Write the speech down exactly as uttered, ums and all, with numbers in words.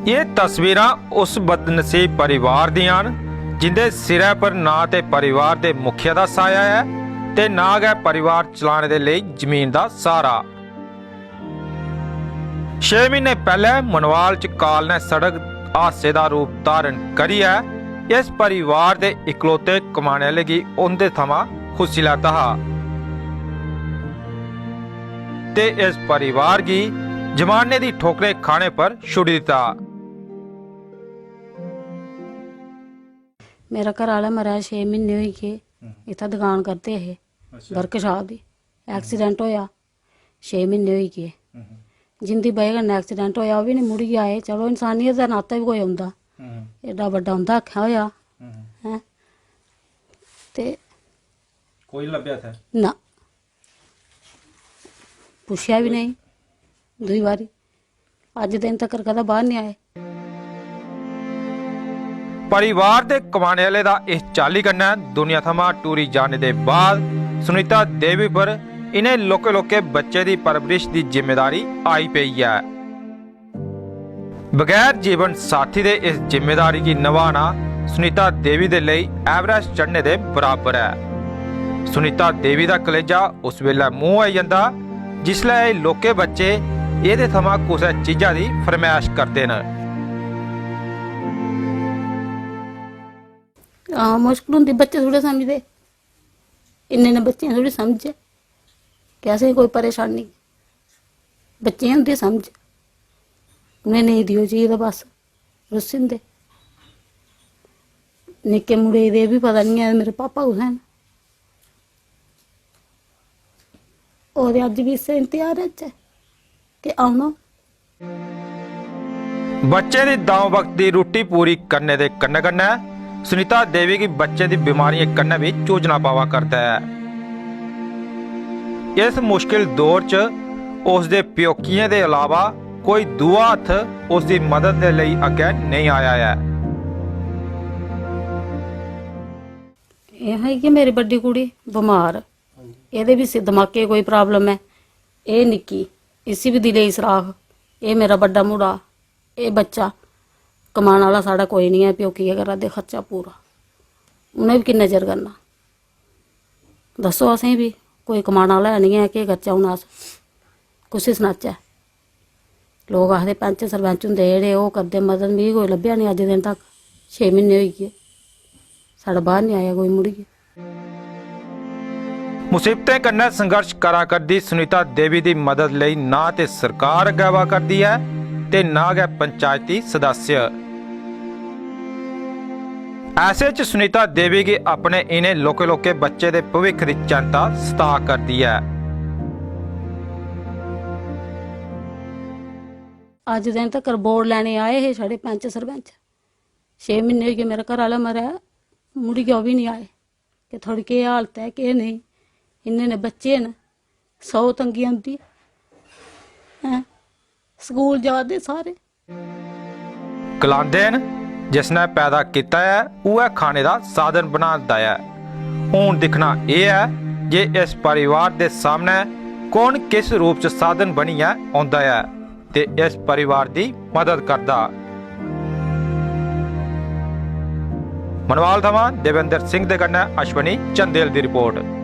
एह् तस्वीरां उस बदनसीब परिवार दियां न, जिंदे सिरै पर ना ते परिवार दे मुखिया दा साया ऐ ते ना गै परिवार चलाने दे लेई जमीन दा स्हारा। छे म्हीने पैह्ले मनवाल च काल ने सड़क हादसे दा रूप धारण करियै इस परिवार दे इकलौते कमाने आह्ले गी उं'दे थमां खुस्सी लैता हा ते इस परिवार गी जमाने दी ठोकरें खाने पर छुड़ी दित्ता। मेरा घर आह्ला मरा छे म्हीने होई गे। इत्थै दकान करदे हे, वर्कशाप दी। एक्सीडेंट होया, छे म्हीने होई गे। जिंदी बजह कन्नै एक्सीडेंट होया, ओह् बी निं मुड़ियै आए। चलो, इंसानियत दे नाते बी कोई औंदा। एड्डा बड्डा उं'दा आक्खेआ होया। हैं? ते कोई लब्भेआ इत्थै? ना, पुच्छेआ बी नेईं दूई बारी। अज्ज दिन तकर कदें बाहर निं आए। परिवार दे कमाने आह्ले दा इस चाल्ली कन्नै दुनिया थमां टुरी जाने दे बाद सुनीता देवी पर इ'नें लौह्के लौह्के बच्चे दी परवरिश दी जिम्मेदारी आई पेई ऐ। बगैर जीवन साथी दे इस जिम्मेदारी गी नभाना सुनीता देवी दे लेई एवरेस्ट चढ़ने दे बराबर ऐ। सुनीता देवी दा कलेजा उस बेल्लै मूंह आई जंदा जिसलै एह् लौह्के बच्चे एह्दे थमां कुसै चीजा दी फरमैश करदे न। हां, मुश्कल होंदी, बच्चे थोड़े समझदे, इन्ने इन्ने बच्चें गी थोड़ी समझ ऐ कि असेंगी कोई परेशानी। बच्चें गी होंदी समझ, उ'नें नेईं देओ चीज ते बस रुस्सी जंदे। निक्के मुड़े गी ते एह् बी पता निं ऐ मेरे पापा कुत्थै न। ओह् ते अज्ज बी इस्सै इंतजार च ऐ कि औना। बच्चें दी द'ऊं वक्त दी रुट्टी पूरी करने दे कन्नै कन्नै सुनीता देवी गी बच्चें दी बमारियें कन्नै बी जूझना पवा करदा ऐ। इस मुश्किल दौर च उसदे प्योकियें दे अलावा कोई दूआ हत्थ उसदी मदद दे लेई अग्गें नेईं आया ऐ। एह् हा कि मेरी बड्डी कुड़ी बमार, एह्दे बी सि- दमाकै कोई प्रॉब्लम ऐ। एह् निक्की, इसी बी दिलै दी सराख। एह् मेरा बड्डा मुड़ा, एह् बच्चा, कमाने आह्ला साढ़ा कोई निं ऐ, प्योकियै करा दे खर्चा पूरा। उ'नें बी किन्ना चिर करना? दस्सो असें बी, कोई कमाने आह्ला है निं ऐ, केह् करचै हून अस? कुसी सनाचै? लोक आखदे पैंच सरपैंच होंदे जेह्ड़े, ओह् करदे मदद, मिगी कोई लब्भेआ निं अज्ज दिन तक। छे म्हीने होई गे, साढ़ा बाहर निं आया कोई मुड़ियै। मुसीबतें कन्नै संघर्ष करा करदी सुनीता देवी दी मदद लेई ना ते सरकार अग्गै आवा करदी ऐ ते ना गै पंचायती सदस्य। ऐसे च सुनीता देवी गी अपने इ'नें लौह्के लौह्के बच्चे दे भविक्ख दी चैंता सता करदी ऐ। अज्ज दिन तकर वोट लैने आए हे साढ़े पैंच सरपैंच। छे म्हीने होई गे मेरा घरै आह्ला मरै, मुड़ियै ओह् बी निं आए कि थुआढ़ी केह् हालत ऐ, केह् नेईं। इन्ने इन्ने बच्चे न, सौ तंगी औंदी ऐ। स्कूल जा दे सारे। गलांदे न, जिसने पैदा कीता ऐ, उ'ऐ खाने दा साधन बनांदा ऐ। हून दिक्खना एह् ऐ जे इस परिवार दे सामनै कौन किस रूप च साधन बनियै औंदा ऐ ते इस परिवार दी मदद करदा। मनवाल थमां देवेंद्र सिंह दे कन्नै अश्विनी चंदेल दी रिपोर्ट।